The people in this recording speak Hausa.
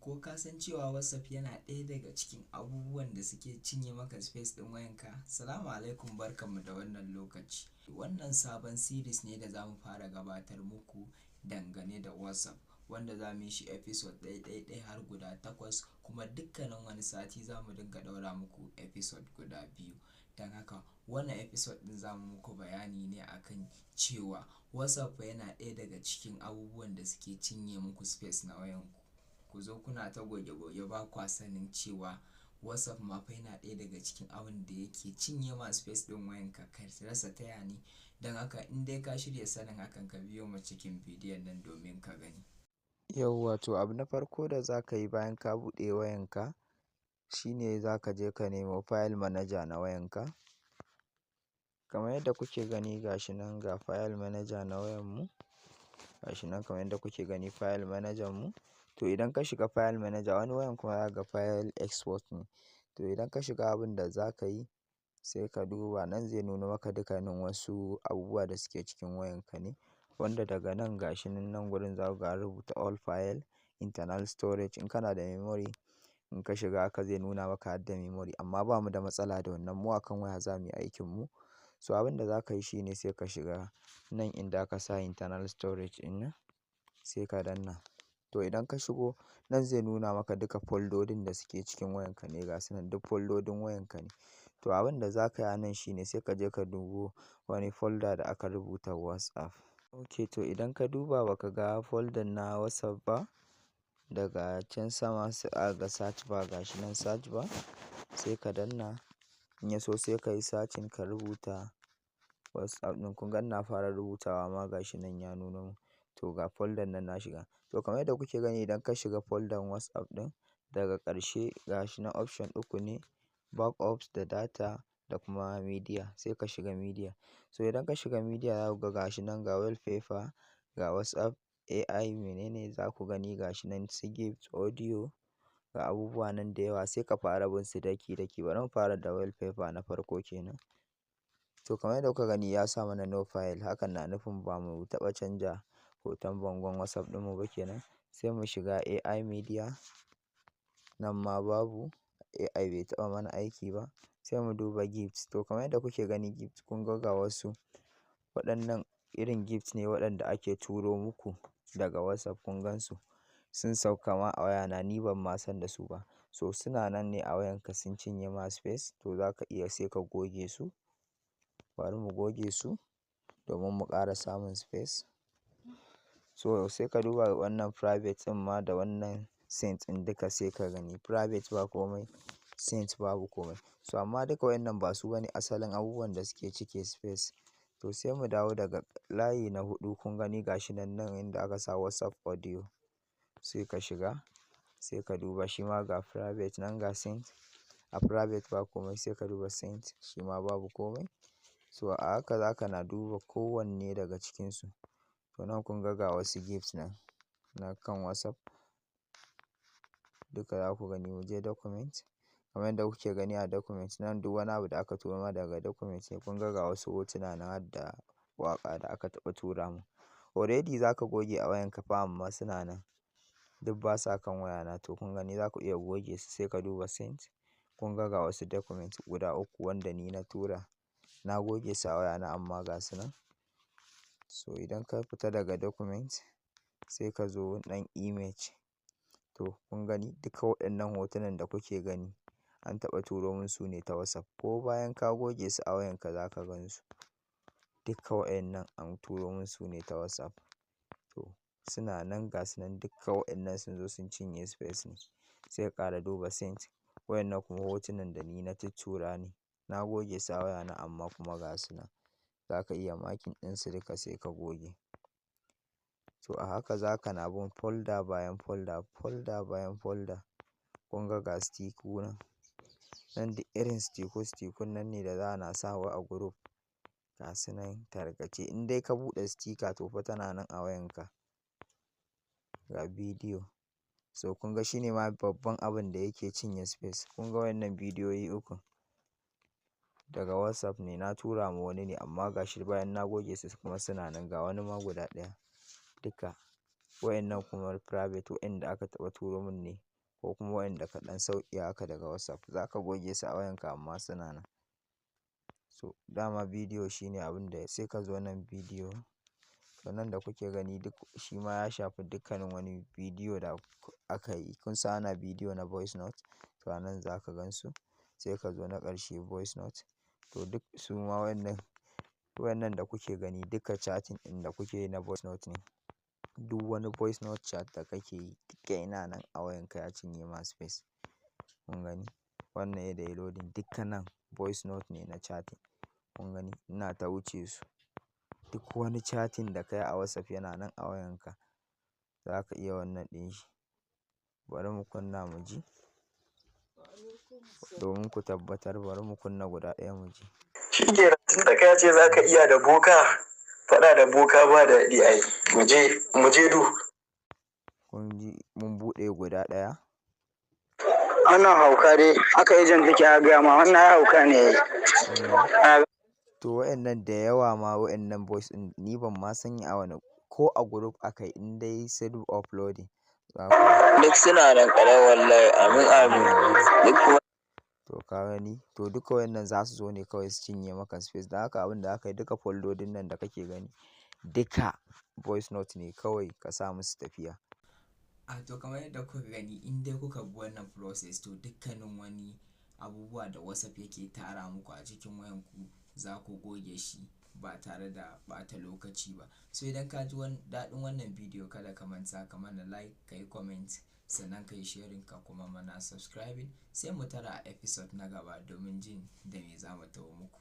Ko ka san cewa WhatsApp yana ɗaya daga cikin abubuwan da suke cinye maka space ɗin wayanka? Salamu alaikum, barkanmu da wannan lokaci. Wannan sabon series ne da za mu fara gabatar muku dangane da WhatsApp, wanda za mu yi shi episode ɗaya ɗaya ɗaya har guda takwas, kuma dukkanin wani sati za mu dinga ɗaura muku episode guda biyu. Don haka wannan episode ɗin za mu muku bayani ne akan cewa WhatsApp yana ɗaya daga cikin abubuwan da suke cinye muku space na wayanku. Ku zo kuna ta goge-goge, ba kwa sanin cewa WhatsApp ma fa yana ɗaya daga cikin abin da yake cinye ma space ɗin wayanka, ka rasa taya ne. Don haka in dai ka shirya sanin hakan, ka biyo mu cikin bidiyon nan domin ka gani. Yauwa, to abu na farko da za ka yi bayan ka buɗe wayanka shine za ka je ka nemo file manager na wayanka. Kamar yadda kuke gani, gashi nan, ga file manager na wayanmu. Gashi nan kamar yadda kuke gani, file manager mu. To idan ka shiga file manager, wani wayan kuma za ka ga file export ne. To idan ka shiga, abin da za ka yi, sai ka duba nan, zai nuno maka dukkanin wasu abubuwa da suke cikin wayanka ne. Wanda daga nan, gashi nan, nan gurin za ku ga an rubuta all file, internal storage. In kana da memory, in ka shiga haka zai nuna maka har da memory, amma ba mu da matsala da wannan, mu akan waya za mu yi aikin mu. So abin da za ka yi shine sai ka shiga nan inda aka sa internal storage ɗin nan, sai ka danna. To idan ka shigo nan, zai nuna maka duka foldodin da suke cikin wayanka ne, ga su nan, duk foldodin wayanka ne. To abin da za ka yi a nan shine sai ka je ka dubo wani folder da aka rubuta WhatsApp. Ok, to idan ka duba ba ka ga folder na WhatsApp ba, daga can sama sai aka ga search bar, gashi nan search bar, sai ka danna. In ya so sai ka yi searching, ka rubuta WhatsApp ɗin. Kun ga ina fara rubutawa ma, gashi nan ya nuno mun. To ga folder nan na shiga. To kamar yadda kuke gani, idan ka shiga folder WhatsApp ɗin, daga ƙarshe gashi nan option uku ne: backups da data da kuma media. Sai ka shiga media. So idan ka shiga media, za ku ga gashi nan, ga wallpaper, ga WhatsApp AI, menene za ku gani, gashi nan su gift, audio, ga abubuwa nan da yawa. Sai ka fara bin su daki daki. Bari mu fara da wallpaper na farko kenan. To kamar yadda kuka gani, ya sa mana no file. Hakan na nufin ba mu taɓa canja hoton bangon WhatsApp ɗinmu ba kenan. Sai mu shiga AI media, nan ma babu, AI bai taɓa mana aiki ba. Sai mu duba gift. To kamar yadda kuke gani, gift, kun ga ga wasu waɗannan irin gift ne waɗanda ake turo muku daga WhatsApp. Kun gan su, sun sauka ma a wayana, ni ban ma san da su ba. So suna nan ne a wayanka, sun cinye ma space. To za ka iya sai ka goge su. Bari mu goge su domin mu ƙara samun space. So sai ka duba wannan private ɗin ma da wannan sent ɗin duka, sai ka gani private ba komai, sent babu komai. So amma duka wayannan ba su bane asalin abubuwan da suke cike space. To sai mu dawo daga layi na huɗu. Kun gani, gashi nan, nan inda aka sa WhatsApp audio, sai ka shiga, sai ka duba shi ma, ga private nan, ga sent. A private ba komai. Sai ka duba sent, shi ma babu komai. So a haka za ka na duba kowanne daga cikinsu. To nan kun ga ga wasu gifts nan na kan WhatsApp, duka za ku gani. Mu je document. Kamar yadda kuke gani a document nan, duk wani abu da aka turo ma daga document ne. Kun ga ga wasu hotuna nan har da waƙa da aka taɓa tura mun. Already za ka goge a wayanka fa, amma suna nan, duk basa kan wayana. To kun gani, za ku iya goge su. Sai ka duba sent. Kun ga ga wasu document guda uku wanda ni na tura, na goge su a wayana, amma ga su nan. So idan ka fita daga document, sai ka zo ɗan image. To kun gani, duka waɗannan hotunan da kuke gani, an taɓa turo mun su ne ta WhatsApp. Ko bayan ka goge su a wayanka, za ka gan su. Duka waɗannan an turo mun su ne ta WhatsApp. To suna nan, ga su nan, duka waɗannan sun zo sun cinye space ne. Sai ka ƙara duba sent. Wayannan kuma hotunan da ni na tuttura ne, na goge su a wayana, amma kuma ga su nan. Za ka iya marking ɗinsu duka, sai ka goge. To a haka za ka na bin folder bayan folder, folder bayan folder. Kun ga ga sticker nan. Nan duk irin sticker sticker nan ne da za ana sawa a group. Ga su nan tarkace. In dai ka buɗe sticker, to fa tana nan a wayanka. Ga bidiyo. So kun ga shine ma babban abin da yake cinye space. Kun ga wayannan bidiyoyi ukun daga WhatsApp ne, na tura ma wani ne, amma ga shi bayan na goge su kuma suna nan. Ga wani ma guda ɗaya. Duka wayannan kuma private, wayanda aka taɓa turo mun ne. ko kuma wayanda ka ɗan sauke haka daga WhatsApp. Za ka goge su a wayanka amma suna nan. So dama bidiyo shine abin da sai ka zo nan bidiyo. To nan da kuke gani duk shi ma ya shafi dukkanin wani bidiyo da aka yi. Kun san ana bidiyo na voice note, to a nan za ka gan su. Sai ka zo na ƙarshe, voice note. To duk su ma wannan da kuke gani duka chatting ɗin da kuke yi na voice note ne. Duk wani voice note chat da kake yi duka yana nan a wayanka, ya cinye ma space. Kun gani? Wannan yadda yayi loading, duka nan voice note ne na chatting. Kun gani? Ina ta wuce su. Duk wani chatting da ka yi a WhatsApp yana nan a wayanka. Za ka iya wannan ɗin shi. Bari mu kunna mu ji. Domin ku tabbatar, bari mu kunna guda ɗaya mu ji. Shi kenan, tun da ka ce za ka iya da boka, faɗa da boka ba daɗi ai. Mu je, mu je du. Kun ji mun buɗe guda ɗaya. Wannan hauka dai aka agent take a gaya ma, wannan ai hauka ne. To wayannan da yawa ma, wayannan voice ɗin ni ban ma san a wane ko a group aka yi in dai sai uploading. Za ku Duk suna nan ƙalau wallahi, amin amin. Duk kuma To ka gani, to duka wayannan za su zo ne kawai su cinye maka space. Don haka abin da aka yi, duka foldodin nan da kake gani duka voice note ne, kawai ka sa musu tafiya. A to, kamar yadda kuka gani, in dai kuka bi wannan process, to dukkanin wani abubuwa da WhatsApp yake tara muku a cikin wayanku za ku goge shi ba tare da ɓata lokaci ba. So idan ka ji daɗin wannan bidiyo, kada ka manta ka mana like, ka yi comment, sannan ka yi sharing, ka kuma mana subscribing. Sai mu tara a episode na gaba domin jin da me za mu taho muku.